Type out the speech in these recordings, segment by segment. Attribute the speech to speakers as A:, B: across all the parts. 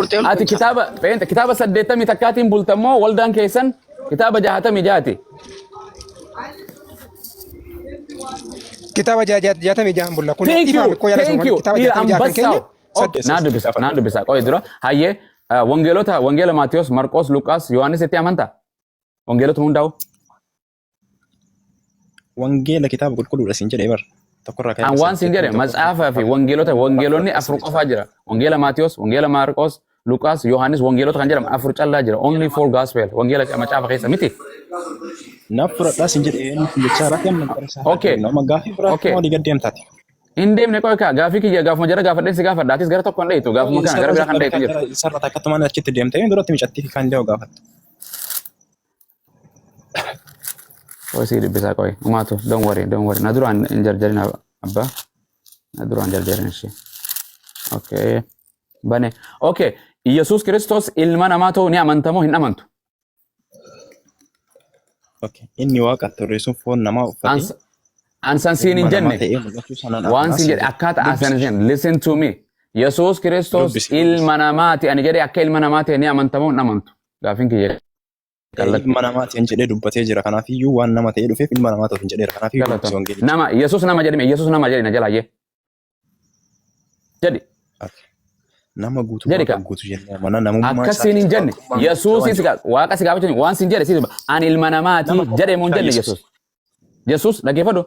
A: Murtee ol
B: Ati
A: bulcha.
B: kitaaba feente kitaaba saddeettamii takkaatiin bulta moo waldaan keessan kitaaba jahatamii jaati.
C: Kitaaba jaatamii jahan bulla. Kun
B: Thank
C: ifaa
B: you,
C: mikkoo yaada
B: thank
C: sun
B: you.
C: kitaaba
B: Dhiira
C: 66 kan keenya
B: ambassaa'u.
C: saddeet.
B: Naa dubbisa, naa dubbisa. Qoy dura. Hayyee wangeelota wangeela Maatiyos, Marqos, Luqaas, Yohaannis itti amantaa? Wangeelota hundaa'u.
D: Wangeela kitaaba qulqulluudha siin jedhee bar. Tokkorraa ka'ee
B: An waan siin jedhe matsaafaa fi wangeelota wangeelonni afur qofaa jira. Wangeela Maatiyos, wangeela Maarqos, Luqaas, Yohaannis wangeelota kan jedhaman afur callaa jira. Only four gospel wangeela macaafa keessa miti.
D: Naaf fudhadhaa siin jedhe eenyu siin jechaa irratti amma gara isaa
B: Okay.
D: Nama gaafii biraatti
B: Okay.
D: walii gad deemtaati.
B: Hin deemne qoy kaa gaafii kiyya gaafuma jara gaafadheen si gaafadha. Atis gara tokko hin dheeytu gaafuma kana gara biraa kan dheeytu jirtu.
D: Isarra takkattumaan achitti deemtee duratti micattii fi kaan illee gaafattu.
B: Qoy sii dubbisaa qoy. Umaatu don't worry don't worry. Na duraan hin jarjarin abbaa. Na duraan jarjarin ishee. Okay. Bane. Okay. Yesuus Kiristoos ilma namaa ta'uu ni amanta moo hin amantu?
D: Okay. Inni waaqa ture sun foon namaa uffatee
B: Ansan siin hin
D: ilma namaa
B: jenne.
D: ta'ee mul'achuu sanaan
B: Waan
D: amanaa
B: siin
D: siin
B: jedhe
D: jedhe.
B: akkaataa asan
D: Dubbisi.
B: hin listen to me. Yesuus Kiristoos
D: Dubbisi.
B: ilma namaati ani jedhe akka ilma namaa ta'e ni amanta moo hin amantu? Gaafiin kiyya kallattii.
D: Ilma namaati hin jedhee dubbatee jira. Kanaafiyyuu waan nama ta'ee dhufeef ilma namaa ta'uuf hin jedheera. Kanaafiyyuu dubbisi
B: Galatoon.
D: wangeelicha.
B: Nama Yesuus nama jedhime Yesuus nama jedhi na jalaa jee. Jedhi.
D: Okay. Nama guutuu
B: Jedhi
D: waaqa
B: ka.
D: guutuu jennee amana. Namummaa
B: Akkas
D: isaa
B: siin hin jenne.
D: waaqummaa
B: Yesuus
D: waan
B: si waaqa si gaafachuu waan siin jedhe si ani ilma namaati
D: Nama qofa
B: jedhe moo hin jenne
D: Yesuus.
B: Yesuus. Yesuus dhaggeeffadhu.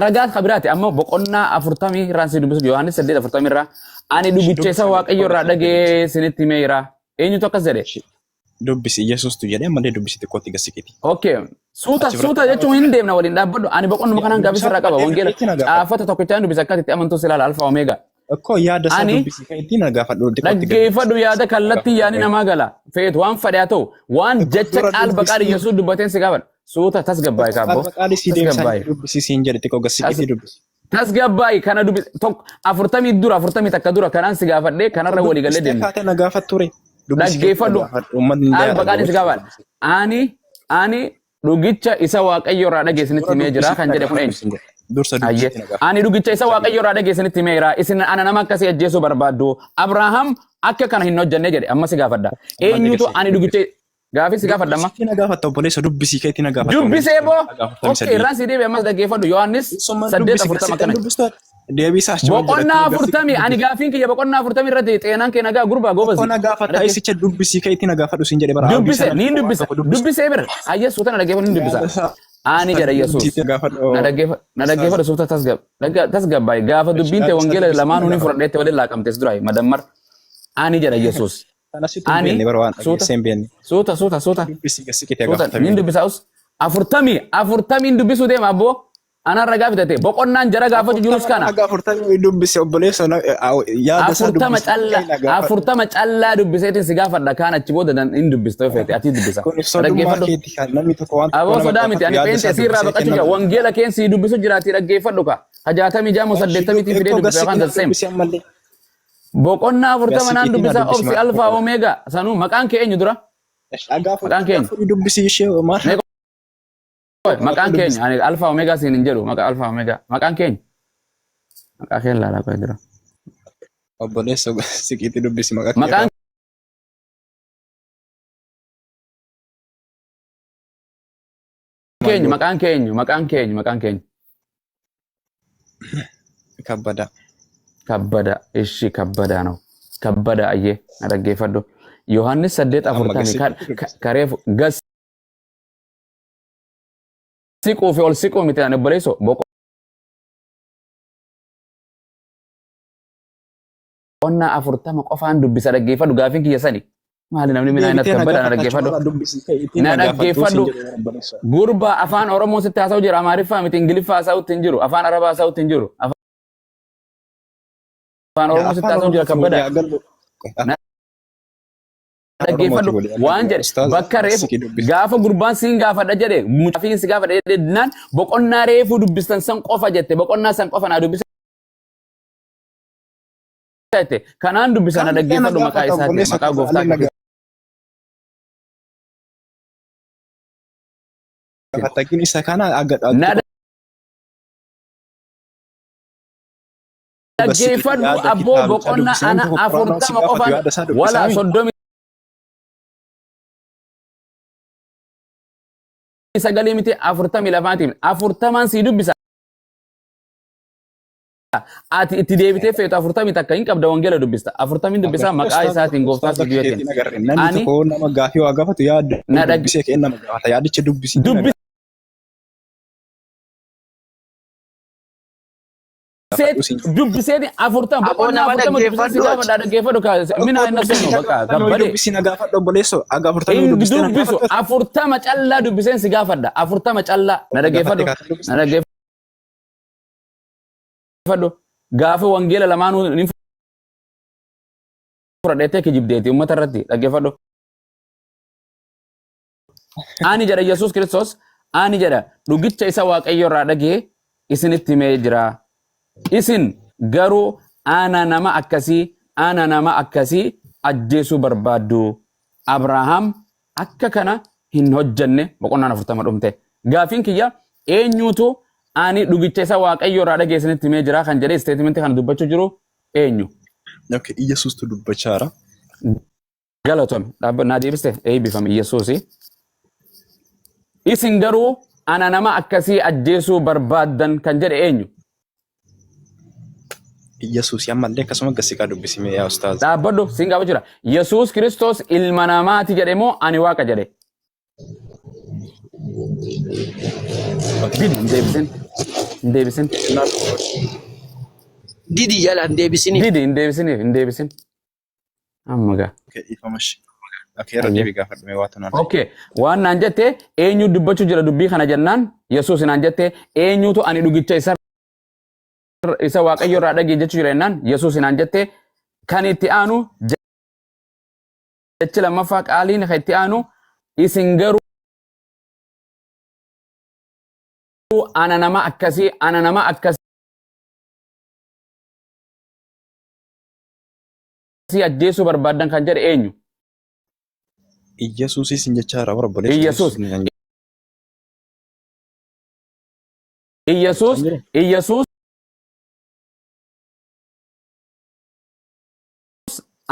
B: Ragaa kan biraati amma boqonnaa afurtamii irraan si dubbisu Yohaannis saddeet afurtamii irraa ani dhugicha isa Waaqayyo irraa dhagee isinitti himeera. Eenyutu akkas jedhe?
D: Dubbisi Yesuustu jedhee ammallee dubbisi xiqqootti gasiqiti.
B: Okay. Suuta
D: Achi biratti
B: suuta jechuun hin deemna waliin dhaabbadhu. Ani boqonnuma kanaan gaaffii sirraa qaba. Wangeela
D: Itti na gaafadhu.
B: caafata tokkichaan dubbisa akka itti amantuu si ilaala alfa omeega.
D: Akkoo yaada isaa
B: Ani
D: dubbisi kan ittiin na gaafadhu xiqqootti gad
B: dhaggeeffadhu yaada kallattii yaani namaa gala. Feetu waan fedhe haa ta'u waan jecha
D: Dura
B: qaal baqaadhi
D: dubbisi.
B: Yesuus dubbateen si gaafadha. Suuta tasgabbaa'i kaabboo.
D: Qaal sii deebisaa
B: Tasgabbaa'i.
D: dubbisi siin jedhe xiqqoo gasiqiti dubbisi.
B: Tasgabbaa'i kana dubbi tokko afurtamii dura afurtamii takka dura kanaan si gaafadhee kanarra walii galee
D: Dubbistee
B: deemna.
D: kaatee na gaafattu ture. Dubbisi
B: Dhaggeeffadhu.
D: Uummatni
B: Qaal baqaadhi si gaafadha. Ani ani dhugicha isa Waaqayyo irraa dhageessinitti himee jira kan jedhe kun eenyu?
D: Dursa
B: Ayyee.
D: dubbisitti na gaafadhu.
B: Ani dhugicha isa Waaqayyo irraa dhageessinitti himeera. Isin ana nama akkasii ajjeesuu barbaaddu. Abrahaam akka kana hin hojjenne jedhe amma si gaafadha. Eenyutu ani dhugicha gaafii si gaafadha amma?
D: Dubbisitti na gaafatta obboleessa dubbisii keetti na gaafatta.
B: Dubbisee boo.
D: Afurtamii
B: Okay irraan si deebi'e ammas dhaggeeffadhu. Yohaannis saddeet afurtama akkana.
D: Deebii isaa achi
B: Boqonnaa afurtamii ani gaafiin kiyya boqonnaa afurtamii irratti xeenaan kee nagaa gurbaa goobasi.
D: Boqonnaa gaafatta isicha dubbisii keetti na gaafadhu siin jedhe bara.
B: Dubbise niin dubbisa dubbisee bira ayyee suuta na dhaggeeffadhu niin dubbisa. Ani jedha Yesuus. Na dhaggeeffa na dhaggeeffadhu suuta tasgabbaa'e gaafa dubbiin ta'e wangeela lamaanuu ni fudhadheette waliin laaqamtes dura madammar. Ani jedha Yesuus.
D: Kanasitti hin
B: Ani
D: beekne bara waan
B: suuta
D: dhageessee hin beekne.
B: suuta suuta suuta
D: Dubbisii gasiqitee
B: suuta
D: gaafatamee.
B: niin dubbisa us afurtamii afurtamiin dubbisuu deema abboo anaan ragaa fitate boqonnaan jara gaafachuu jirus kana.
D: Haga afurtamii dubbise obboleessa yaada isaa
B: Afurtama
D: dubbisee
B: callaa
D: na gaafadhu.
B: afurtama callaa dubbiseetiin si gaafadha kaan achi booda dan hin dubbista yoo feete ati dubbisa.
D: Kun sodummaa
B: Dhaggeeffadhu.
D: keeti kan namni tokko waan tokko
B: Aboo
D: nama
B: sodaa miti
D: gaafatu
B: ani
D: yaada
B: peente
D: isaa
B: siirraa
D: dubbisee
B: baqachuu jira
D: kenna.
B: wangeela keen sii dubbisu jiraatii dhaggeeffadhu ka. Hajaatamii jaamoo saddeettamiitiin fidee
D: Ekkoo
B: dubbisa yookaan
D: gasiqitee
B: the same.
D: dubbise ammallee.
B: Boqonnaa afurtama naan
D: Gasiqiitii na
B: dubbisa
D: dubbisi
B: obsi
D: maal
B: alfaa omeegaa sanuu maqaan kee eenyu dura?
D: Haga
B: Maqaan keenya.
D: afurii dubbisi ishee maal
B: Mee qoy, maqaan keenya ani alfaa omeegaa siin hin jedhu maqaa alfaa omeegaa maqaan keenya. Maqaa keenya laalaa qoy dura.
D: Obboleessa siqiitii dubbisi maqaa kee.
B: Maqaan keenya maqaan keenya maqaan keenya maqaan keenya.
D: Kabbadaa.
B: Kabbada ishi kabbadaa ነው kabbada ayyee na dhaggeeffadhu Yohaannis saddeet
D: Amma
B: afurtamii
D: gasiqiitii dubbisi.
B: kareefu gas siquu fi ol siquu miti ani obboleesso boqonnaa afurtama qofaan dubbisa dhaggeeffadhu gaafiin kiyya sani maali namni minaa
D: Deebitee na
B: kabbada na
D: gaafata
B: dhaggeeffadhu
D: achumarraa dubbisii keetti
B: na
D: na gaafadhu siin
B: dhaggeeffadhu
D: jedhe obboleessa.
B: gurba afaan oromoo sitti haasa'u jira amaariffaa miti ingiliffaa haasa'utti hin jiru afaan arabaa haasa'utti hin jiru afaan oromoo sitti
D: Afaan
B: haasa'u jira
D: Oromootiin
B: kabbada
D: walii haa gallu.
B: na
D: Afaan
B: dhaggeeffadhu
D: Oromootiin walii haa
B: waan
D: gallu.
B: jedhe
D: Ustaaz
B: bakka reefu
D: siqii dubbisi.
B: gaafa gurbaan siin gaafadha jedhe mucaafiin si gaafadha jedhe naan boqonnaa reefu dubbistan san qofa jette boqonnaa san qofa naa dubbisa jette kanaan dubbisa na
D: Kan na
B: dhaggeeffadhu maqaa
D: gaafata
B: isaatiin
D: obboleessa
B: maqaa
D: koo
B: gooftaa
D: allee na
B: keetiin.
D: gaafata. Gin isa kana aga
B: Na Dhaggeeffadhu
D: yaada
B: abboo
D: kitaabichaa
B: boqonnaa
D: dubbisi. Namni
B: ana
D: tokko quraanaa si
B: 40
D: gaafatu
B: qofaan
D: yaada isaa
B: wala
D: dubbisaami.
B: 39 miti 42tiin 40n sii dubbisa. Ati itti deebitee feetu 41 hin qabda wangeela dubbista. 40n dubbisaa maqaa isaatiin gooftaa
D: Ustaaza
B: si biyya
D: keetiin
B: kenna.
D: agarre. Namni
B: Ani
D: tokko nama gaafii waa gaafatu yaada
B: na dhag
D: dubbisee ka'ee nama gaafata. Yaadicha dubbisii na gaafadhu siin jedha.
B: Dubbiseeti 40
A: Aboo
B: boqonnaa
A: nama
B: 40 dubbisee si
A: dhaggeeffadhu ati.
B: gaafadha dhaggeeffadhu mina
D: Tokko
B: hin
D: dubbisii
B: nafsenu
D: haga
B: bakka
D: 40
B: gabbade.
D: dubbisii na gaafadhu obboleessoo. Haga 40
B: Hin
D: dubbistee na
B: dubbisu
D: gaafattu.
B: 40 callaa dubbiseen si gaafadha 40 callaa na
D: Gaafatte
B: dhaggeeffadhu
D: kaasa dubbiste.
B: na dhaggeeffadhu gaafa wangeela lamaanuu ni fudhadheettee kijibdeeti uummata irratti dhaggeeffadhu. Ani jedha Yesuus Kiristoos ani jedha dhugicha isa Waaqayyo irraa dhagee isinitti himee jira. Isin garuu ana nama akkasii ana nama akkasii ajjeesuu barbaaddu. Abrahaam akka kana hin hojjenne boqonnaan 40 dhumte. Gaafiin kiyya eenyuutu ani dhugicha isa Waaqayyo irraa dhagee isinitti himee jira kan jedhee isteetimentii kana dubbachuu jiru eenyu?
D: Okay, Iyyasuustu dubbachaa jira.
B: Galatoomi. Dhaabba naa deebiste eebbifami Iyyasuusi. Isin garuu ana nama akkasii ajjeesuu barbaaddan kan jedhe eenyu?
D: Iyyasuusi ammallee akkasuma gasiqaa dubbisime yaa ustaaz.
B: Dhaabbadhu siin qaba jira. Yesuus Kiristoos ilma namaati jedhe moo ani waaqa jedhe? Didi hin deebisin. Hin deebisin.
A: Didi jala hin deebisiniif.
B: Didi hin deebisiniif hin deebisin. Amma gaa.
D: Okay, dhiifama ishee. Okay, irra
B: Ayya.
D: deebi gaafadhu mee waatu naan.
B: Okay, waan naan jette eenyu dubbachuu jira dubbii kana jennaan Yesuus naan jette eenyutu ani dhugicha isa isa Waaqayyo irraa dhagee jechuu jira jennaan Yesuus naan jette kan itti aanu jechi lammaffaa qaaliin kan itti aanu isin garuu ana nama akkasii ana nama akkasii ajjeesuu barbaaddan kan jedhe eenyu?
D: Iyyasuusis hin jechaa jira bara obboleessa
B: Iyyasuus.
D: Iyyasuus hin
B: Iyyasuus
D: jira.
B: Iyyasuus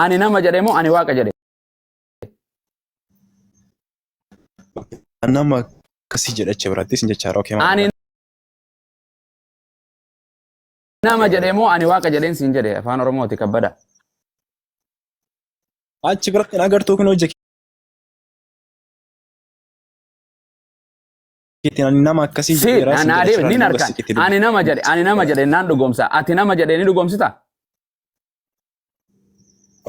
B: ani nama jedhe moo ani waaqa jedhe?
D: Nama akkasii jedhe achi biratti sin jechaa jira. Okay, maal
B: Ani nama jedhe moo ani waaqa jedheen siin jedhe afaan Oromooti kabbada.
D: Achi biratti hin agartuu kun hojii keetiin ani nama akkasii
B: Si
D: jedheeraa sin
B: naa
D: jedhe
B: deebi
D: achirraa
B: nin
D: immoo
B: harka
D: gasiqitti
B: ani nama jedhe ani nama jedhe naan dhugoomsa ati nama jedhe ni dhugoomsita.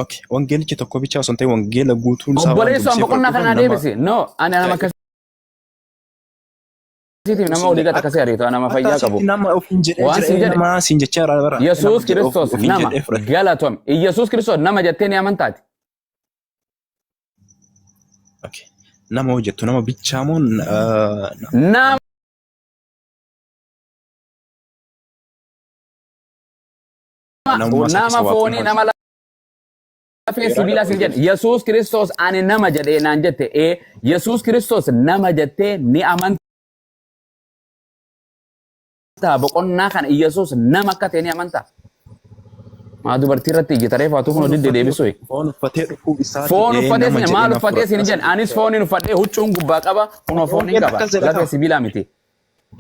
D: Okay, wangeelichi tokko bichaa osoo hin ta'in wangeela guutuun isaa waan
B: Obboleessoo
D: dubbisee
B: boqonnaa
D: fudhadhuuf
B: kana naa
D: nama
B: deebisi. No ani nama akkasiitiif nama olii gad akkasii ariitu nama
D: Akka
B: fayyaa qabu.
D: asitti nama ofiin jedhee
B: Waan siin
D: jira
B: jedhe
D: nama siin jechaa jira bara. Nama
B: Yesuus
D: jedhe
B: Kiristoos
D: ofiin
B: nama
D: jedhee fudhate.
B: galatoomi. Yesuus Kiristoos nama jettee ni amantaati.
D: Okay. Nama hojjettu nama bichaa moo
B: Nama
D: namummaa isaa keessa
B: nama foonii
D: waaqummaa
B: nama lafee sibiilaa siin jedhe Yesuus Kiristoos ani nama jedhee naan jette ee Yesuus Kiristoos nama jettee ni amantaa boqonnaa kana Yesuus nama akka ta'e ni amantaa. Maa dubartii irratti ijji taree faatu kun didde deebisuu.
D: Foon uffatee dhufuu isaati
B: Foon
D: ee
B: uffatee
D: nama
B: siin
D: jedhee
B: maal
D: na
B: uffatee siin
D: fudhadha
B: jedhan anis foon hin uffadhee huccuun gubbaa qaba kunoo foon hin
D: Wangeelli
B: qaba
D: akkas jedha
B: lafee
D: qaba.
B: sibiilaa miti.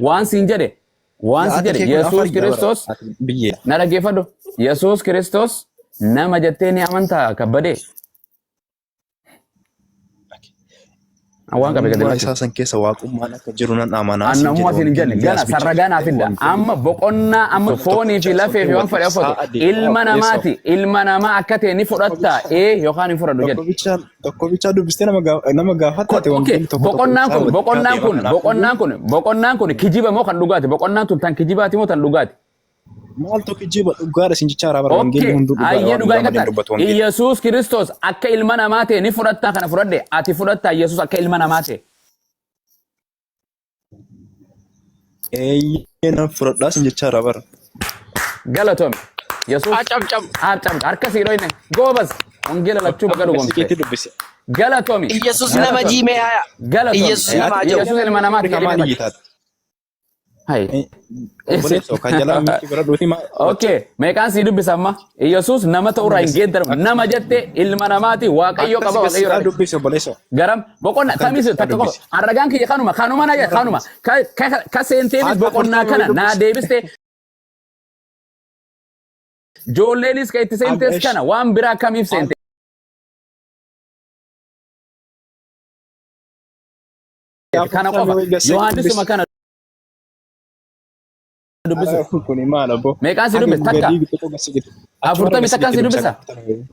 B: Waan siin jedhe waan siin
D: Ati
B: jedhe
D: kee kun
B: Yesuus
D: afar yaa bara.
B: Kiristoos
D: Ati biyyee.
B: na dhaggeeffadhu Yesuus Kiristoos nama jettee ni amantaa kabbadee waan qabe gadi
D: Namummaa
B: lakkisi.
D: isaa san keessa waaqummaan akka jiru nan amanaa siin jedhe
B: Annamummaa siin hin jenne
D: wangeelli
B: gana
D: as bichaa
B: sarragaa naa fidda amma boqonnaa amma
D: tokko
B: foonii fi
D: bichaa osoo
B: lafee
D: hin
B: fi
D: ta'in
B: waan
D: wal
B: fedhe
D: ibsaa
B: uffatu
D: adeema
B: ilma
D: obboleessoo.
B: namaati ilma namaa akka ta'e ni fudhatta ee yookaan hin fudhadhu jedhe.
D: Tokko bichaa tokko bichaa dubbistee nama nama gaafatta ati
B: Okay,
D: wangeelli tokko tokko
B: boqonnaan
D: ibsaa
B: kun
D: wal
B: boqonnaan
D: deema
B: kun
D: kanaafuu
B: boqonnaan kun boqonnaan kun kijiba moo kan dhugaati boqonnaan tun tan kijibaati moo tan dhugaati?
D: Maaltu kijiba dhugaadha sin jechaa bara wangeelli
B: Okay,
D: hunduu dhugaadha
B: ayyee
D: waan
B: dhugaa
D: dhugaa malee hin
B: eeggatta.
D: dubbatu wangeelli.
B: Iyyasuus Kiristoos akka ilma namaa ta'e ni fudhattaa kana fudhadhe ati fudhattaa Iyyasuus akka ilma namaa ta'e.
D: Eeyyee nan fudhadhaa sin jechaa bara.
B: Galatoomi. Yesuus
A: Acabcab.
B: acabca harka sii dhoyne goobas wangeela lachuu baga
D: Amma
B: dhugoomsite.
D: keetti dubbise.
B: Galatoomi.
A: Iyyasuus nama
B: Galatoomi.
A: jiimee haya.
B: Galatoomi.
A: Iyyasuus nama aja'u.
B: Iyyasuus ilma namaati
D: Afrikaa
B: jedhee
D: maal
B: beekta.
D: iyyitaati?
B: Hai.
D: Obboleessoo kan jalaa miti bira dhuuti maal?
B: Okay, meeqaan sii dubbisa amma? Yesuus nama ta'urraa hin geeddaramu. Nama jette ilma namaati, Waaqayyo qaba,
D: Akkas
B: Waaqayyo
D: gassiidhaa dubbisi, obboleessoo.
B: Garam boqonna tamis takka qofa. Arragaan kiyya kanuma kanuma na jedhe kanuma. Ka seenteefis
D: Haga
B: boqonnaa
D: 40
B: kana naa
D: dubbisi.
B: deebiste. Joolleenis ka itti seentes
D: Haga
B: kana waan biraa kamiif seente? Kana qofa. Yohaannisuma kana dubbisu.
D: Kuni maal, abbo?
B: Meeqaan si dubbisa? Takka. 40 takkaan si dubbisa?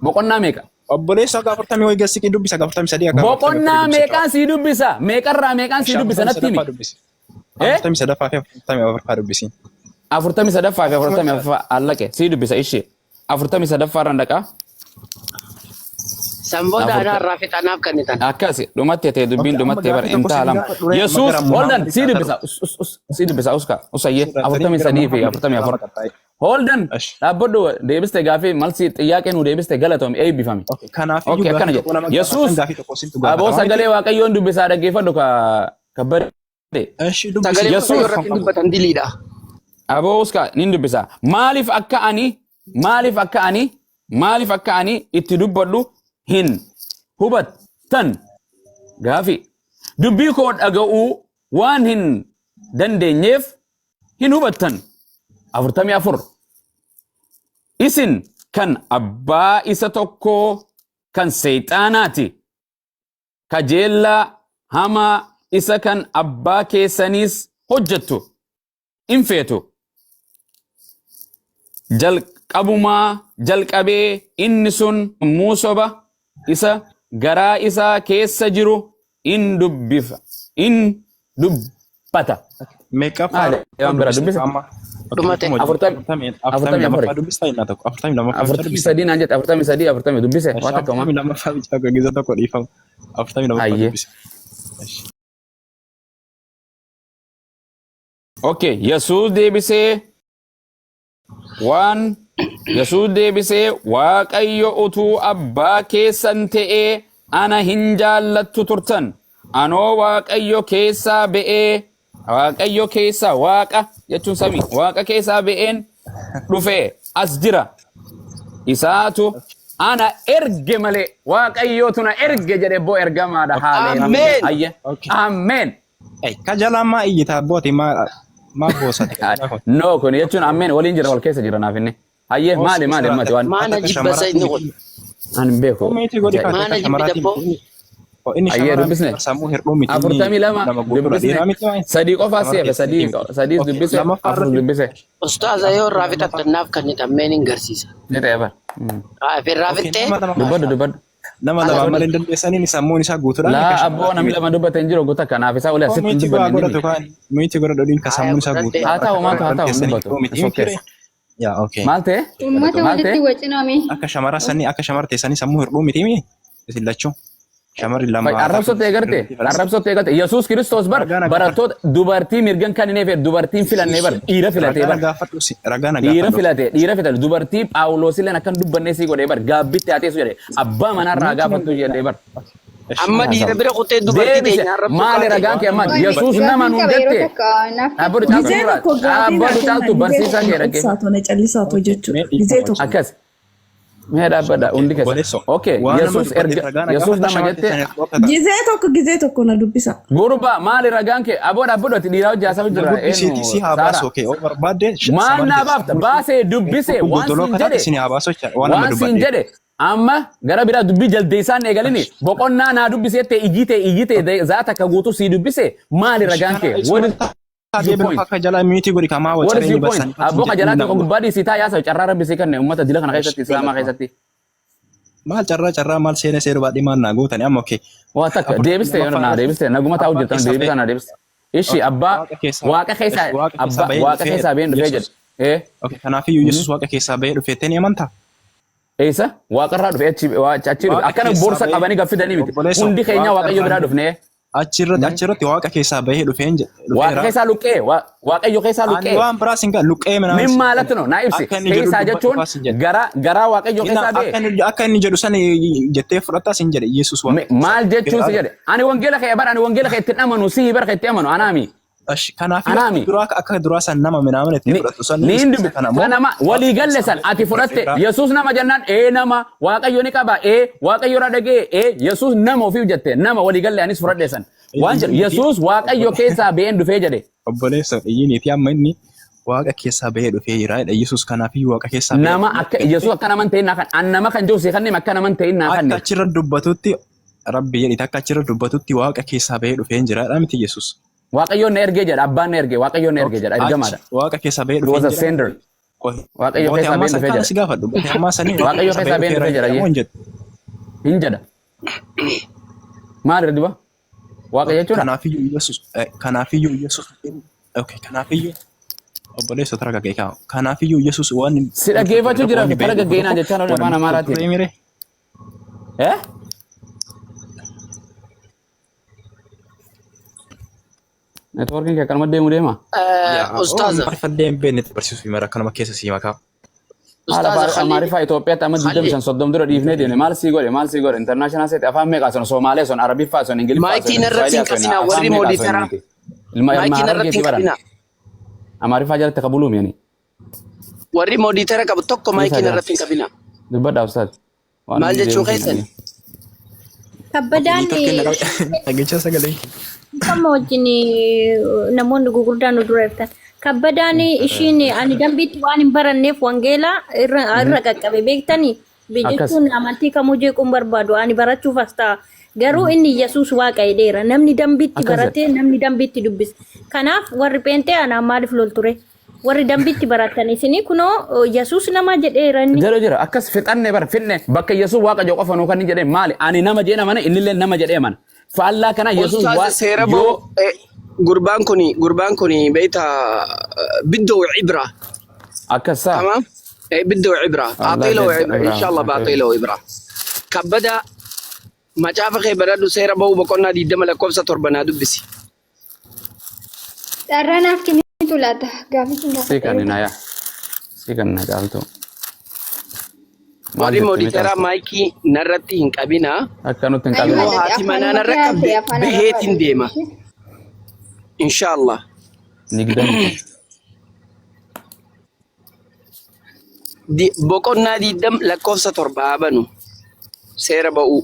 B: Boqonnaa meeqa?
D: Obboleessa, haga 40 wayii gasiqii dubbisa, haga 43, haga
B: Boqonnaa meeqaan si dubbisa? Meeqarraa meeqaan si dubbisa, natti himi? Eh?
D: 43ffaa fi 44ffaa dubbisi.
B: 43ffaa fi 44ffaa allaqe sii dubbisa ishee. 43ffaa irraan dhaqaa.
A: San booda anaa irraa fixanaaf kennitan.
B: Akkas dhumatte ta'e dubbiin
D: Okay, amma
B: dhumatte bara
D: gaafii tokko
B: intaa
D: si
B: lama.
D: gaafadhu ree,
B: Yesuus
D: gara
B: holdan
D: Muhammad
B: sii
D: haa
B: dubbisa. Us us us sii dubbisa uska usayyee 43 fi 44. Holdan dhaabbadhu, deebiste gaafii malsi xiyyaaqee nu deebiste, galatoome, eebbifami.
D: Kanaaf
B: Okay,
D: iyyuu
B: akkana
D: gaafii tokko
B: jedhe.
D: nama
B: Yesuus
D: gaafatan gaafii tokko sintu
B: aboo
D: gaafatama.
B: sagalee Waaqayyoon dubbisaa, dhaggeeffadhu ka kabbade.
D: Eshi, dubbisi.
A: Sagalee
B: Yesuus.
A: Waaqayyoo irratti dubbatan diliidha.
B: Aboo uska nin dubbisa. Maaliif akka ani itti dubbadhu hin hubattan? Gaafi. Dubbii koo dhaga'uu waan hin dandeenyeef hin hubattan. 44. Isin kan abbaa isa tokkoo kan seexaanaati. Kajeellaa hamaa isa kan abbaa keessaniis hojjettu in feetu. Jalqabumaa jalqabee inni sun muusoba isa garaa isaa keessa jiru in dubbifa in dubbata.
D: Meeqaffaa
B: Maali? Waan biraa dubbise?
D: amma?
A: Dhumate.
B: 44.
D: 42ffaa dubbista innaa tokko. 42ffaa
B: 43 naan jette, 43, 40 dubbise waan takka homaa.
D: 42ffaa bichaa gaggeessa tokko dhiifama. 42ffaa
B: Hayyee.
D: dubbise.
B: Okay, Yesuus deebisee, "Waaqayyo utuu abbaa keessan ta'ee ana hin jaallattu turtan. Anoo Waaqayyo keessaa ba'ee, Waaqayyo keessaa, Waaqa jechuun samii, Waaqa keessaa ba'een dhufee as jira. Isaatu ana erge malee Waaqayyootu na erge," jedhe boo ergamaadha haaleen.
A: Ameen.
B: Ayye.
D: Okay.
B: Ameen.
D: Ka jalaa maa iyyita, abbooti, maa maa boosate?
B: No, kun jechuun ameen waliin jira, wal keessa jira naaf inni. Hayyee, maali maali ammati waan
A: Maana jibba isa inni kun.
B: ani hin beeku.
D: Miti godhi.
A: Maana jibbi dabboo.
D: Inni
B: Hayyee, dubbisne.
D: sammuu hir'uu miti.
B: 42 dubbisne. Sadii qofaa si hafe, sadii sadiis dubbise, afur dubbise.
A: Ustaaza, yoo irraa fixattan naaf kennitan, meen hin garsiisa.
B: Ni ta'e bara.
A: Irraa fixxee.
B: Dubbadhu, dubbadhu.
D: Nama lama malee hin dandeessaniin sammuun isaa guutuudha.
B: Laa abboo, namni lama dubbate hin jiru guutaa kanaaf isaa olii asitti hin
D: Miti
B: dubbanne
D: godhatu
B: ni.
D: kaan miti godhatu ka sammuun isaa guutuudha.
B: Haa ta'u, maal haa ta'u, hin dubbatu. It's okay.
D: Yaa, okay.
B: Maal ta'e?
C: Uummata
B: Maal
C: walitti
B: ta'e?
C: waciname.
D: Akka shamara sanii, akka shamara teessanii sammuu hir'uu miti mi? Isin lachuu. Shamarri lama.
B: Arrabsootti eegarte, arrabsootti eegarte. Yesuus Kiristoos bar barattoota dubartii mirgan kan hin dubartiin filannee bar dhiira filatee
D: Ragaa
B: bar.
D: na gaafadhu, ragaa na
B: Dhiira
D: gaafadhu.
B: filate, dhiira filate. Dubartii Phaawulos illee akkan dubbannee sii godhee bar gaabbitti haateessu jedhe, abbaa manaarraa gaafattu jedhee bar.
A: Amma dhiira bira kutee dubartii
B: Deebise
A: teenya arrabsuu
B: maali
A: kaate.
B: ragaan kee ammaati? Yesuus nama nuun
C: Yeroo
B: jette.
C: takka naaf
B: Dhaabbatu
E: Gizee
B: caaltu
E: tokko gaafii naa
B: dhaabbatu caaltu
E: kenna. Gizee
B: barsiisaa
E: tokko
B: kee
E: na
B: dhagge.
E: obsaatoo na callisaatoo jechuudha. Gizee tokko.
B: Akkas. Mee dhaabbadha hundi keessa.
D: Obboleessoo.
B: Okay,
D: Waan nama
B: Yesuus
D: dubbateef
B: erga
D: ragaa na
B: Yesuus
D: gaafadha,
B: nama
D: shamara
B: jette.
D: teessanii hir'uu
E: Gizee tokko, gizee tokko na dubbisa.
B: Gurba, maali ragaan kee? Aboo, dhaabbadhu, ati dhiiraa hojii haasa'u
D: Na
B: jira.
D: guddisiiti si haa
B: Saara.
D: baasu, okay. Oo barbaadde
B: Maal naa baafta? Baasee dubbise waan
D: Godoloo
B: siin
D: kataate
B: jedhe.
D: isin haa baasu jecha waan nama
B: Waan siin
D: dubbadhe.
B: jedhe amma gara biraa dubbii jaldeessaan eegalini boqonnaa naa dubbisee ta'e ijii ta'e ijii ta'e zaata akka guutuu sii dubbise, maali ragaan kee? What is your point?
D: Akka jalaa miti godhi kamaa
B: What is
D: wacaree
B: your point? Abboo qajalaatti kan gubbaa dhiisii taa yaasa carraa rabbi sii kenne uummata dila kana keessatti, islaamaa keessatti.
D: Maal carraa carraa maal seena seera baadhii maal naa gootani amma, okay.
B: Waa takka deebiste yoo naa deebiste naguma taa'u jirtan deebisa naa deebiste. Ishi abbaa Waaqa keessaa abbaa Waaqa keessaa baheen dhufee jedhe. Eh.
D: Okay, kanaafiyyuu Yesuus Waaqa keessaa bahee dhufee ni amantaa?
B: Eessa? Waaqarraa dhufe, achi achi dhufe.
D: Waaqa
B: Akkana
D: keessaa
B: boorsa
D: bahee-
B: qabanii gaffidanii miti.
D: Obboleessa,
B: Hundi keenya
D: Waaqa
B: Waaqayyo biraa
D: irraa-
B: dhufne.
D: Achirratti Waaqa keessaa bahee dhufeen jedhe.
B: Waaqa keessaa luqqee, Waaqayyo keessaa
D: Ani
B: luqqee.
D: waan biraas hin luqqee minaa.
B: Min maalatti no naa ibsi.
D: Akka inni jedhu
B: Keessaa
D: dubbadhu
B: jechuun
D: faas hin jedhe.
B: garaa Waaqayyo keessaa
D: Akka
B: ba'e.
D: inni jedhu san jettee fudhattaas hin jedhe Yesuus Waaqa.
B: Maal jechuun si jedhe? Ani wangeela kee bar, ani wangeela kee itti amanu, si bar kee itti amanu anaami.
D: Ashi kanaaf
B: Anaami.
D: duraa akka duraa san nama minaamin itti
B: Ni
D: fudhatu san
B: ni hin dubbi.
D: kana immoo
B: Kanama walii galle san ati fudhatte Yesuus nama jennaan ee nama Waaqayyo ni qaba ee Waaqayyo irraa dhagee ee Yesuus nama ofiif jette nama walii galle anis fudhadhe san. Waan jedhu Yesuus Waaqayyo keessaa ba'een dhufee jedhe.
D: Obboleessa iyyiniiti amma inni Waaqa keessaa bahee dhufee jira jedha. Yesuus kanaafiyyuu Waaqa keessaa bahee
B: Nama akka Yesuus akka naman ta'in naa kan an nama kan jiru si kanneen akka naman ta'in naa
D: Akka
B: kanne.
D: achirra dubbatutti Rabbi jedhiti akka achirra dubbatutti Waaqa keessaa bahee dhufee jira jedha miti Yesuus.
B: Waaqayyoon na ergee jedha abbaan na ergee Waaqayyoon na ergee jedha ergamaadha.
D: Achi Waaqa keessaa bahee
B: He
D: dhufee
B: was a
D: jira.
B: sender. Waaqayyo
D: Mootii
B: keessaa
D: ammaa
B: bahee
D: san
B: dhufee
D: kana
B: jedha.
D: si gaafadhu. Mootii ammaa sanii Waaqa
B: Waaqayyo
D: keessaa
B: keessaa
D: bahee
B: bahee
D: dhufeera
B: dhufee jedha
D: jedha moo hin jedhu?
B: Hin jedha. Maal irra duba? Waaqa jechuudha.
D: Kanaafiyyuu Yesuus kanaafiyyuu Yesuus okay kanaafiyyuu obboleessa tara gaggeessaa kaa'u. Kanaafiyyuu Yesuus waan
B: Si dhaggeeffachuu jira
D: wanni
B: tara
D: bahee dhufu
B: gaggeenaa
D: tokko
B: jechaan
D: waan
B: afaan
D: namatti
B: Amaaraatiin.
D: ture mire.
B: Eh? Networkiin kee akkanuma deemu deema.
D: Yaa
A: Ustaaza.
D: Amaariffallee hin beekne barsiisuu fi mara akkanuma keessa sii makaa.
B: Haala
A: Ustaaza
B: afaan
A: Khalid.
B: Amaariffaa Itoophiyaatti amma
A: Khalid.
B: 25 30 dura dhiifnee deemne maal sii godhe maal sii godhe international seeti afaan meeqa son Somaalee son Arabiffaa son Ingiliffaa son
A: Maayikii narratti hin
B: Israa'eliyaa son
A: qabinaa
B: afaan
A: warri
B: meeqa son
A: mooditaraa.
B: nuti ilma ilma
A: Maayikii narratti
B: Harargeetii
A: hin
B: baran
A: qabinaa.
B: Amaariffaa jalatti kabuluumi ani
A: Warri mooditara qabu tokko
B: Dhiisaa
A: maayikii
B: jira
A: narratti hin qabinaa.
B: dubbadha ustaad waan
A: Maal
B: inni
A: jechuu
B: deebisu hin
A: keessan?
B: dhageenye.
C: Kabbadaan
D: Dhageechaa sagalee.
C: Amma wajjin namoonni gurguddaan nu dura jirtan. Kabbadaan ishiin ani dambiitti waan hin baranneef wangeela irra irra qaqqabe beektanii.
B: Akkas.
C: Jechuun amantii kamuu jeequun barbaadu ani barachuuf as ta'a. Garuu inni Yesuus waaqa jedheera. Namni dambiitti
B: Akkas jedha.
C: baratee namni dambiitti dubbisa. Kanaaf warri pheenxee anaan maaliif lolture? Warri dambiitti baratan isinii kunoo Yesuus nama jedheera inni.
B: Jedhu jira akkas fixanne bara finne bakka Yesuus waaqa jiru qofa nuu kan inni jedhee maali ani nama jedhee mana innillee nama jedhee mana faallaa kana Yesuus
A: Ustaaza
B: waa
A: seera
B: yoo
A: ba'u gurbaan kuni beeyta biddoo cibra.
B: akkas saa
A: تمام إيه بده عبرة
B: والله
A: أعطي له
B: جد
A: عبرة إن
B: عبرة
A: شاء الله بعطي له عبرة كبدا macaafa kee baradhu seera ba'uu boqonnaa 20 lakkoofsa 7 naa dubbisi.
F: Carraa naaf kennitu laata gaafii sin
B: Si
F: gaafadha yoo
B: kannina yaa. Si kannina caaltu. Maal
A: Warri
B: jetti mee
A: mooditeraa
B: caaltu?
A: maayikii narratti hin qabinaa.
B: Akka nutti hin
F: Ayyuma
B: qabine.
A: Yoo
F: jedhe
A: haati manaa
F: afaanuma
A: narra
F: kee
A: qabde
F: haasa'e afaan
A: baheetiin deema.
F: Arabaatiin.
A: Inshaallah.
B: Nigdamti.
A: Boqonnaa 20 lakkoofsa 7 haa banu. Seera ba'uu.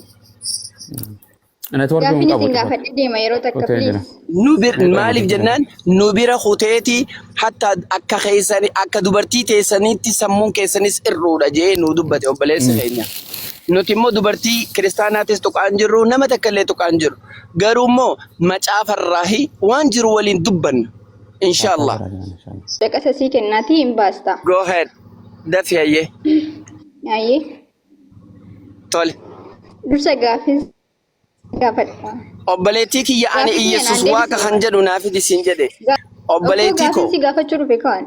B: Networkii hin
F: Gaaffiin
B: qabu
F: isin
B: cufa.
F: gaafadhe deema yeroo takka
B: Kutee jira.
F: please.
A: Nu bir
B: Networkii
A: maaliif
B: hin qabu.
A: jennaan nu bira kuteeti hatta akka keessani akka dubartii teessaniitti sammuun keessanis irruudha jee nu dubbate obboleessi keenya. Nuti immoo dubartii kiristaanaatis tuqaan jirru nama takka illee tuqaan jiru. Garuu immoo macaafarraahi waan jiru waliin dubbanna. Inshallah.
F: Caqasa sii kennaatii hin baasta.
A: Go ahead. Dafi hayyee.
F: Ayyee.
A: Tole.
F: Dursa gaaffiin gaafadha.
A: Obboleettii kiyya ani
F: Gaaffii kiyya
A: Iyyasuus
F: naan
A: waaqa
F: deebisi.
A: kan jedhu naa fidi siin jedhe.
F: Obbo
A: Obboleettii
F: gaaffiin
A: koo
F: si gaafachuu dhufe kaan.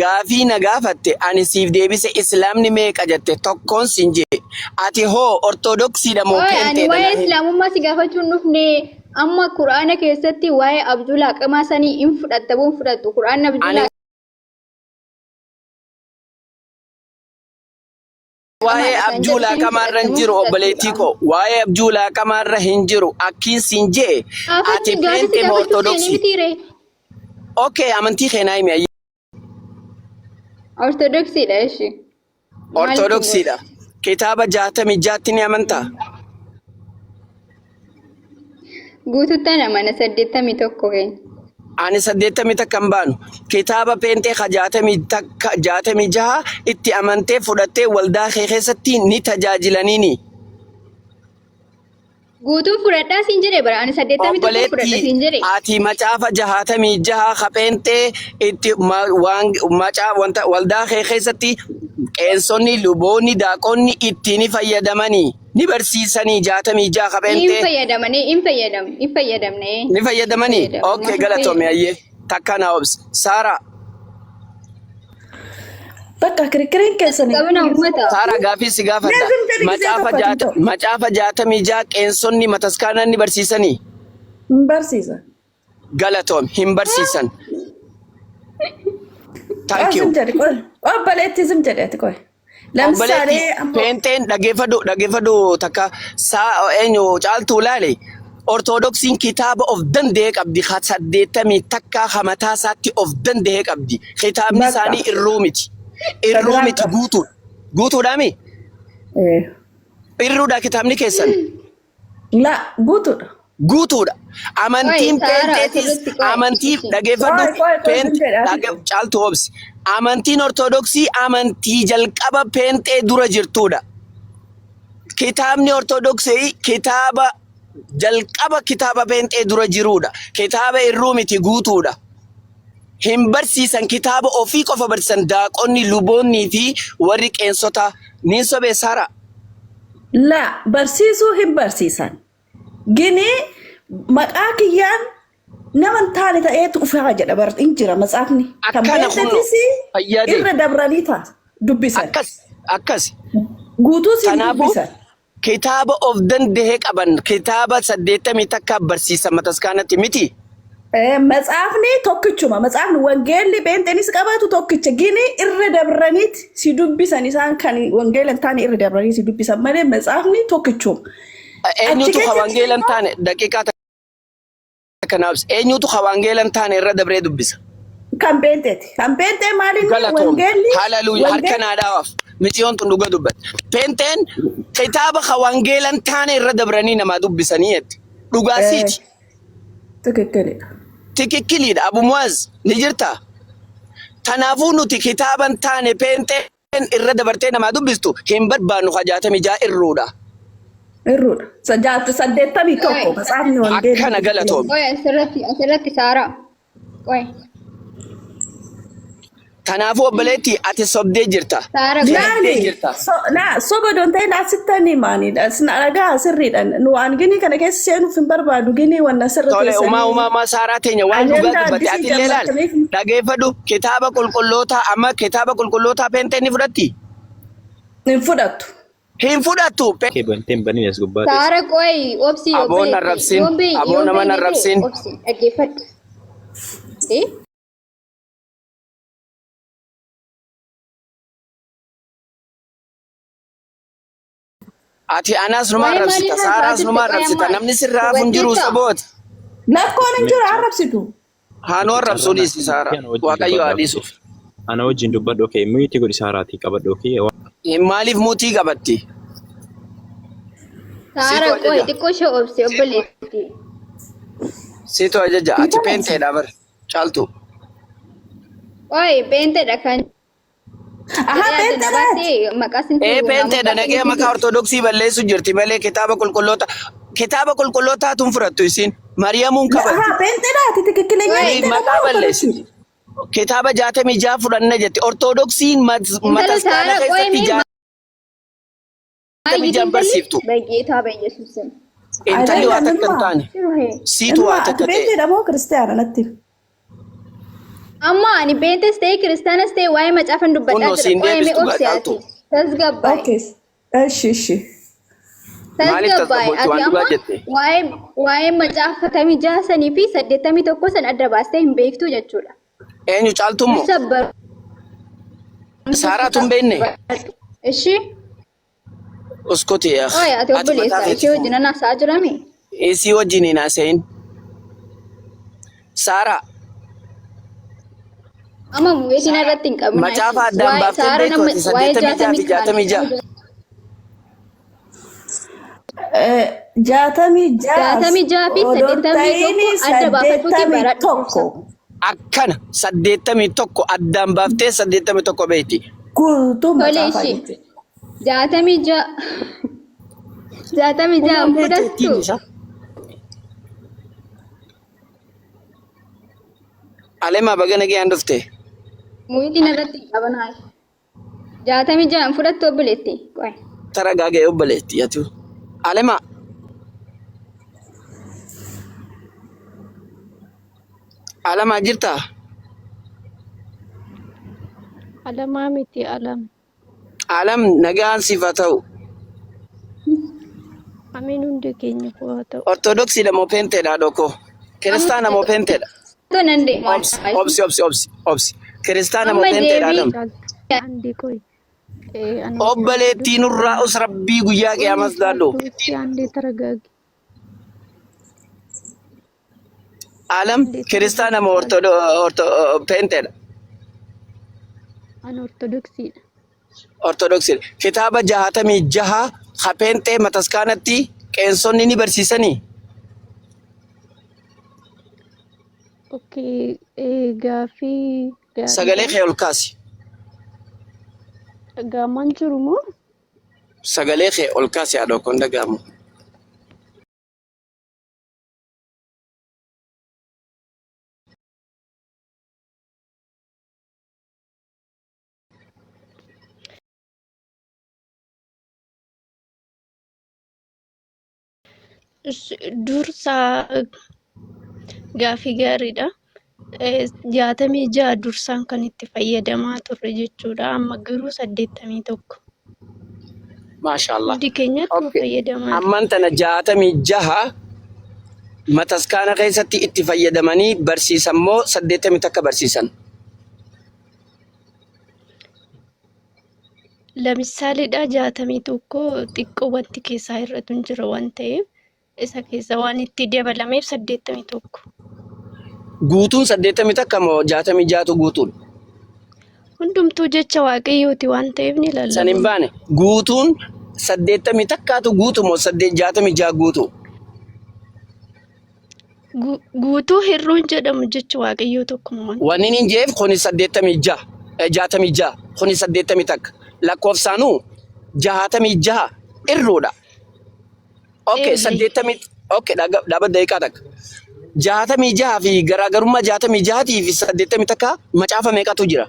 A: gaafii na gaafatte ani siif deebise islaamni meeqa jette tokkoon siin jee. Ati hoo ortodoksiidha moo
F: Oye, ani
A: peenteedha
F: waa'ee
A: naa himi.
F: islaamummaa si gaafachuu hin dhufne. Amma Qur'aana keessatti waa'ee abjuu laaqamaa sanii hin fudhatta moo hin fudhattu? Qur'aanni abjuu
A: Ani waa'ee
F: laaqamaadha kan
A: abjuu
F: jedhu sun hin
A: laaqamaarra
F: fudhatta
A: hin
F: moo hin
A: jiru obboleettii
F: fudhattudha?
A: koo. Waa'ee abjuu laaqamaarra hin jiru. Akkiin siin jee ati
F: Gaafachuu gaafii si
A: peente moo
F: gaafachuu feene
A: ortodoksii?
F: mitiire?
A: Okay, amantii kee naa himi ayyee.
F: Ortodoksiidha ishi. Maal isin godhu?
A: Ortodoksiidha. Kitaaba 66tti ni amantaa?
F: Guututtan amana 81 keenya.
A: Ani 81 hin baanu. Kitaaba peentee ka 61 66 itti amantee fudhattee waldaa kee keessatti ni tajaajilaniini.
F: Guutuun fudhadhaa siin jedhe bara ani 81 fudhadha
A: Obboleetti
F: siin jedhe.
A: ati macaafa 66 ka pheenxee itti waan macaa wanta waldaa kee keessatti qeensonni luboonni daaqonni itti ni fayyadamanii ni barsiisanii 66 ka
F: Hin
A: pheenxee
F: fayyadamanii hin fayyadam hin fayyadamne
A: ni fayyadamanii.
F: fayyadamu
A: Okay
F: maaf hin
A: galatoomi
F: fayyadamu.
A: ayyee takka naa obsi. Saara
E: Bakka kirikiriin keessanii.
F: Qabna uummata.
A: Saara gaafii si gaafadha.
E: Mee zim jedhi gisee
A: Macaafa
E: tokko
A: jaata
E: ati
A: macaafa 66 qeensonni mataskaanaan ni barsiisanii.
E: Hin barsiisa.
A: Galatoom hin barsiisan. Thank you.
E: Zim jedhi qoy. Obboleetti zim jedhi ati qoy. Lamsaalee
A: Obboleetti
E: ammoo
A: peenteen dhageeffadhu dhageeffadhu takka saa eenyu caaltuu laale Ortodoksiin kitaaba of danda'e qabdi. Ka saddeettamii takkaa ka mataa isaatti of danda'e qabdi. Kitaabni
E: Bakka.
A: isaanii irruu miti.
E: Ka
A: Irruu
E: biraan
A: miti
E: qabu.
A: guutuudha. Guutuudhaami?
E: Eh.
A: Irruudha kitaabni keessan.
E: La guutuudha.
A: Guutuudha.
F: Qoy
A: Amantiin
F: Saara
A: peenteetis
F: asirratti qoy.
A: amantii
F: Ishi.
A: dhageeffadhu
E: Qoy qoy qoy
A: peent
E: sin jedhe ati.
A: dhage caaltu obsi. Amantiin ortodoksii amantii jalqaba peenxee dura jirtuudha. Kitaabni ortodoksii kitaaba jalqaba kitaaba peenxee dura jiruudha. Kitaaba irruu miti guutuudha. Hin barsiisan kitaaba ofii qofa barsiisan daaqonni luboonnii fi warri qeensotaa niin sobee Saaraa.
E: La barsiisuu hin barsiisan. Gini maqaa kiyyaan nama hin taane ta'eetu ufaa jedha bar hin jira matsaafni. Kan
A: Akkana kunoo
E: beektetis
A: fayyaadee
E: irra dabranii ta'a dubbisan.
A: akkas akkas.
E: Guutuus hin
A: Kanaafuu
E: dubbisan.
A: kitaaba of danda'e qaban kitaaba saddeettamii takka barsiisan mataskaanatti miti.
E: Matsaafni tokkichuma. Matsaafni wangeelli pheenxeenis qabaatu tokkicha. Gini irra dabraniit si dubbisan isaan kan wangeela hin taane irra dabranii si dubbisan malee matsaafni tokkichuma. Achi
A: Eenyutu ka
E: keessatti
A: wangeela hin
E: immoo
A: taane daqiiqaa takka naaf ibsi. Eenyutu ka wangeela hin taane irra dabree dubbisa?
E: Kan pheenxeeti. Kan pheenxee maalinni
A: Galatoom.
E: wangeelli
A: Haleluuyaa. Harka
E: wangeelli
A: naa dhaawaaf. Miciyoon tun dhuga dubbatte. Peenteen kitaaba ka wangeela hin taane irra dabranii namaa dubbisanii jette. Dhugaa siiti.
E: Tikikkilidha.
A: Tikikkiliidha. Abu Muaz ni jirta. Kanaafuu nuti kitaaba hin taane peenxeen irra dabartee namaa dubbistu hin barbaannu ka jaatamii ja'a irruudha.
E: Irruudha. 81
F: Qoy.
E: matsaafni wangeelli
A: Akkana galatoomi.
F: Qoy asirratti asirratti Saaraa. Qoy.
A: Kanaafuu obboleetti ati sobdee jirta.
F: Saara qoy.
A: Sobdee
E: Laali
A: jirta.
E: so, laa soba don ta'e laa sittani maanidha. Sin dhagaa sirriidha. Nu waan ginii kana keessa seenuuf hin barbaadu. Ginii wanna sirra
A: Tole umaa
E: teessanii
A: umaa umaa saaraa teenya waan dhugaa
E: ajandaa
A: dubbatte
E: addisii
A: ati illee laal
E: jammartaniif
A: dhageeffadhu kitaaba qulqullootaa amma kitaaba qulqullootaa pentee ni fudhatti
E: hin fudhattu.
A: hin fudhattu.
D: Kee bantee hin banin as gubbaa teesse.
F: Saara qoy obsi
A: Aboon
F: obboleetti.
A: arrabsin
F: Yoon bee
A: aboo
F: yoon
A: nama
F: beekne ta'e
A: arrabsin
F: obsi dhaggeeffadhu. Eh?
A: Ati anaas numa
F: Waa'ee
A: arrabsita
F: maalii haasaa
A: saaraas
F: jirta
A: numa
F: qoy
A: arrabsita
F: amma
A: namni sirraa hafu hin jiru
F: hubatteettaa?
A: saboota.
E: Lakkoon hin
D: Mee
E: jiru arrabsitu.
A: Haanuu
D: carraa
A: arrabsuu
D: naa
A: dhiisi saara
D: kenniitii ana wajjin
A: waaqayyo haa
D: dubbadhu.
A: dhiisuuf.
D: Ana wajjin dubbadhu okay mute godhi saaraatii qabadhu okay.
A: Maaliif mutii qabatti?
F: Saara
A: Siitu
F: qoy
A: ajaja.
F: xiqqoo ishee obsi obboleetti.
A: Siitu ajaja. Ati peenteedha bar. Caaltu.
F: Qoy peenteedha kan
E: Aha
F: jedhee adda na
E: peenteedha.
F: baasee maqaa sin
A: Ee
F: tuuru
A: peenteedha
F: namoota
A: nagee maqaa ortodoksii balleessu jirti malee kitaaba qulqulloota kitaaba qulqullootaa tun fudhattu isiin Mariyamuun kabajji.
E: Aha peenteedha ati tikikkilenya
F: Qoy
A: Ee
E: peenteedha
A: maqaa
E: moo
A: balleessiti.
E: ortodoksii?
A: Kitaaba 66 fudhanna jetti. Ortodoksiin
F: intala
A: mataskaana
F: Saara qoy
A: keessatti
F: mee
A: jaatamii
F: maayyitu
A: jaan
F: intalli
A: barsiiftu.
F: በጌታ በኢየሱስ ስም
A: Intalli waa
E: Ayyaana
A: takka hin
E: ilma.
A: taane.
F: Siree.
A: Siitu
E: Ilma
A: waa
E: ati
A: takka ta'e.
E: peenteedha moo kiristaana natti?
F: Amma ani beentes ta'e kiristaanas ta'e waa'ee macaafan dubbadhaa
A: Kunnoo
F: jira.
A: siin
F: Qoy mee
A: deebistu gaa
F: obsi ati.
A: caaltu.
F: Tasgabbaa'e.
E: Okay. Eshi eshi.
A: Maaliif
F: Tasgabbaa'e.
A: tasgabboofti
F: Ati
A: waan dhugaa
F: amma
A: jette?
F: waa'ee waa'ee macaafatamii jaha sanii fi 81 san adda baastee hin beektu jechuudha.
A: Eenyu caaltummoo?
F: Dursa barumsa
A: Saaraatu hin beekne?
F: baradhu. Ishi
A: Uskuti yaa.
F: qoy ati
A: Ati mataa
F: obboleessa
A: keetti
F: ishee wajjin ana haasa'aa jirame.
A: Isii wajjin hin haasa'in. Saaraa
F: Amma mu'eetiin irratti hin qabin.
A: macaafa addaan
F: Waa'ee
A: baaftee
F: Saara
A: beektu
F: nama
A: ati
F: waa'ee
A: 86 fi
F: jaatamii
A: 66.
E: 66
F: 66 fi
E: odoon
F: 81
E: ta'in
F: adda baafadhuutii
E: saddeettamii
F: baradhu
E: tokko
F: dursa.
A: Akkana 81 addaan baaftee 81 beekti.
E: guutuu
F: Tole
E: macaafaa
F: ishee
E: jechuudha.
F: 66 66
A: Uumaan beektu
F: fudhattu.
A: ittiin isa. Alemaa baga nagayaan dhufte.
F: Mu'iitiin irratti hin qaban hayi. 66 fudhattu obboleetti. Qoy.
A: Tara gaaga'ee obboleetti atu. Alemaa. Alamaa jirtaa?
G: Alamaa miti alam.
A: Alam nagaan siif haa ta'u.
G: Amiin hundi keenya koo haa ta'u.
A: Ortodoksiidha moo peenteedha haadhoo koo? Kiristaana moo peenteedha?
F: Amma nan deema.
A: Obsi obsi obsi obsi obsi. Kiristaana moo
F: Amma
A: peenteedha
F: deebii
A: alam?
G: Caaltu andi qoy. Ana
A: Obboleettii nurraa us rabbii guyyaa
G: qoy
A: qiyaamas daadhu.
G: caaltu itti andi taragaagi.
A: Alam
G: Andeetti
A: kiristaana moo
G: barreessaa.
A: orto peenteedha?
G: An ortodoksiidha.
A: Ortodoksiidha. Kitaaba 66 ka peenxee mataskaanatti qeensonni ni barsiisanii?
G: Okay, gaaffii
A: Sagalee
G: gaariidha.
A: kee ol kaasi.
G: Dhaga'amaan jiru moo?
A: Sagalee kee ol kaasi haadha koo hin dhaga'amu.
G: Dursa gaaffii gaariidha. 66 dursaan kan itti fayyadamaa turre jechuudha. Amma garuu 81.
A: Maashaallah.
G: Hundi keenya ittuma
A: Okay.
G: fayyadamaa jirra.
A: Amman tana 66 mataskaana keessatti itti fayyadamanii barsiisan moo 81 barsiisan?
G: Lamisaaleedha 61 xiqqoo wanti keessaa hir'atu hin jira waan ta'eef isa keessa waan itti dabalameef 81.
A: Guutuun 81 moo 66tu guutuudha?
G: Hundumtuu jecha Waaqayyooti waan ta'eef ni
A: San hin
G: lallabama.
A: baane. Guutuun 81tu guutu moo 66 guutu?
G: Guutuu hir'uun jedhamu jecha Waaqayyoo tokkuma waan ta'eef.
A: Wanni inni jeef kuni 86, 66, kuni 81. Lakkoofsaanuu 66 irruudha. Okay,
G: Eeyyee.
A: 80, okay, dhaaba daqiiqaa takka. 66 fi garaagarummaa 66 fi 81 macaafa meeqatu jira?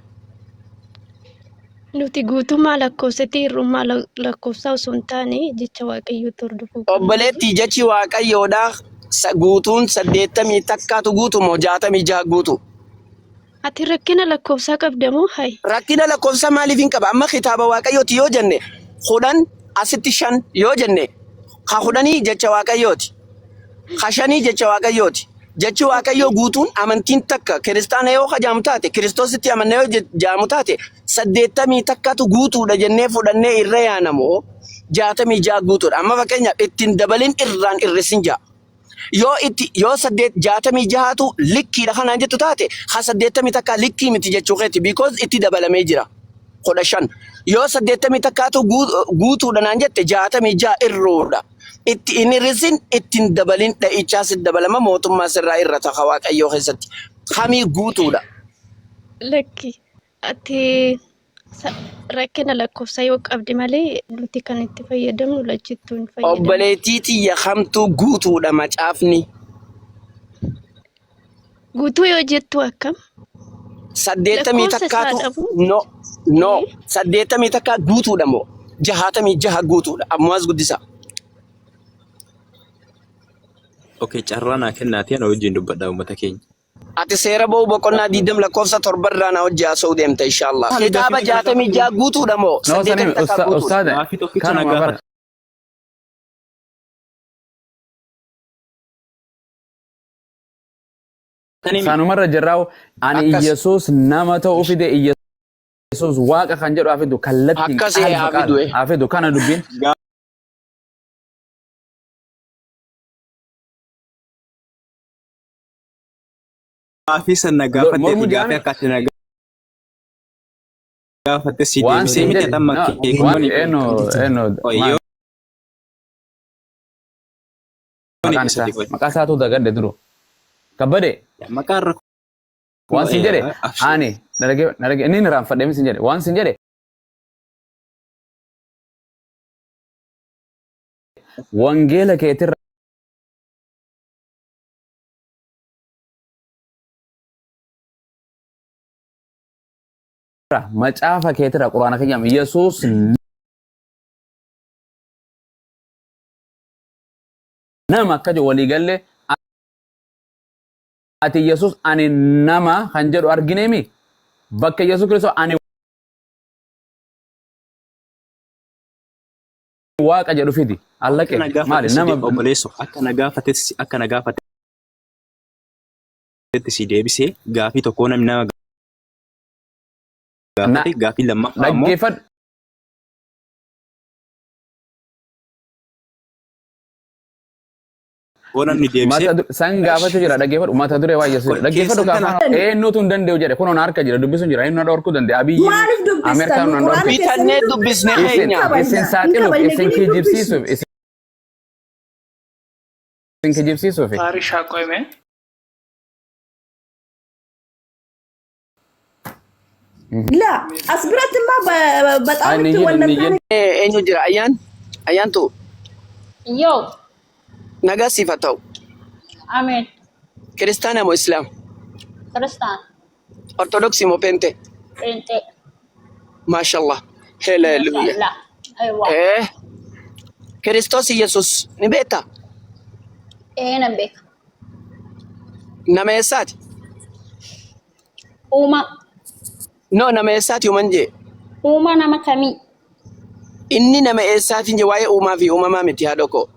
G: Nuti guutummaa lakkoofsatti hir'ummaa lakkoofsaa osoo hin taane jecha Waaqayyootti hordofuu qabna.
A: Obboleettii jechi Waaqayyoodha guutuun 81tu guutu moo 66 guutu?
G: Ati rakkina lakkoofsaa qabda moo hayi?
A: Rakkina lakkoofsaa maaliif hin qaba? Amma kitaaba Waaqayyooti yoo jenne 10 asitti 5 yoo jenne ka 10 jecha Waaqayyooti. Ka 5 jecha Waaqayyooti. Jechi Waaqayyoo guutuun amantiin takka kiristaana yoo kajaamu taate Kiristoositti amanna yoo jaamu taate 81tu guutuudha jennee fudhannee irra yaana moo 66 guutuudha. Amma fakkeenyaaf ittiin dabalin irraan irrisin ja'a. Yoo itti yoo saddeet 66tu likkiidha kanaan jettu taate ha 81 likkii miti jechuu keeti because itti dabalamee jira. 15. Yoo 81tu guutuudha naan jette 66 irruudha. Itti hin hir'isin itti hin dabalin dha'ichaa sitti dabalama mootummaa sirraa irrata ka Waaqayyoo keessatti. Kamii guutuudha.
G: Lakki ati rakkina lakkoofsaa yoo qabde malee nuti kan itti fayyadamnu lachittuu hin fayyadamnu.
A: Obboleettii tiyya kamtuu guutuudha macaafni.
G: Guutuu yoo jettu akkam?
A: Saddeettamii
G: Lakkoofsa isaa
A: takkaatu
G: dhabuu?
A: no no
G: Ee?
A: 81 guutuudha moo 66 guutuudha ammaas guddisaa.
D: Okay, carraa naa kennaatii ana wajjin dubbadhaa uummata keenya.
A: Ati seera ba'uu boqonnaa 20 lakkoofsa 7 irraa na hojii haasa'uu deemta inshaallah.
D: Maali
A: Kitaaba
D: gaafii na
A: 66 guutuudha moo
B: No, sani
A: 81 guutuudha?
B: ustaade
D: Gaafii tokkicha na
B: kanuma bara.
D: gaafatanii miti.
B: Sanumarra jirraa ani
A: Akkas.
B: Iyyasuus nama ta'uu fide Iyyasuus waaqa kan jedhu haa fidu kallattiin
A: Akkasii
B: qaal
A: haa
B: baqaal
A: fidu, eh.
B: haa fidu kana dubbiin.
D: Gaafii san na gaafatte
B: Mormuu
D: fi gaafii
B: jaame
D: akka ati na gaafatte si
B: waan
D: deebisee
B: siin
D: miti
B: jedhe
D: amma
B: no,
D: kee
B: waan
D: kun
B: eenyu eenyu
D: Qoy,
B: maal maqaan isaa maqaa isaatu dagadhe duru kabbade
D: Maqaan rakkoo
B: waan siin jedhe ani na dhage inni hin irraanfadhe siin jedhe waan siin jedhe wangeela keetirra macaafa keetirra quraana keenyaam Yesuus nama akka jedhu walii galle ati Yesuus ani nama kan jedhu argineemi bakka Yesuus Kiristoos ani waaqa jedhu fidi allaqe
D: Akka na
B: maali
D: gaafatte si
B: nama
D: obboleesso akka na gaafatte akka na gaafatetti si deebisee gaafii tokko namni nama
B: na
D: gaafate gaafii lammaffaa immoo
B: dhaggeeffadhu
D: Yoo namni deebisee
B: Mata san gaafatu jira, dhaggeeffadhu. Mata duree waa Yesuus dhaggeeffadhu.
D: Keessan
B: Gaafa eenyutu hin danda'u jedhe, kunoo na harka jira, dubbisuun jira, eenyu na dhorkuu danda'a? Abiyyiin
E: Maaliif dubbistan?
B: Ameerikaan na
E: Quraana
B: dhorku.
A: Bitannee
E: keessanii
A: dubbisne
E: dubbisna.
B: Isin
A: keenya.
E: Kabajna.
B: isin
E: Hin
B: saaxiluuf,
E: kabajna
B: isin
E: gini dubbisnu.
B: kijibsiisuuf, isin kijibsiisuuf.
H: Faarishaa qo'ime.
E: La as biratti immoo
B: Ay,
E: baxaamitti
B: niyyin
E: wanna
B: niyyin.
E: taane.
A: Eenyu jira? Ayyaan? Ayyaantu
C: Yoo,
A: nagaa siif haa ta'u.
C: ameen.
A: Kiristaana moo Islaam?
C: Kiristaan.
A: Ortodoksii moo Pente?
C: Pheenxee.
A: Maashallah. Haleluuya.
C: Mashallah. Aywa.
A: Kiristoos Yesuus ni beektaa?
F: Ee, nan beeka.
A: Nama eessaati?
F: Uumaa.
A: No, nama eessaati uuman jee?
F: Uumaa nama kamii?
A: Inni nama eessaatiin jee, waa'ee uumaa fi uumamaa miti, haadha koo.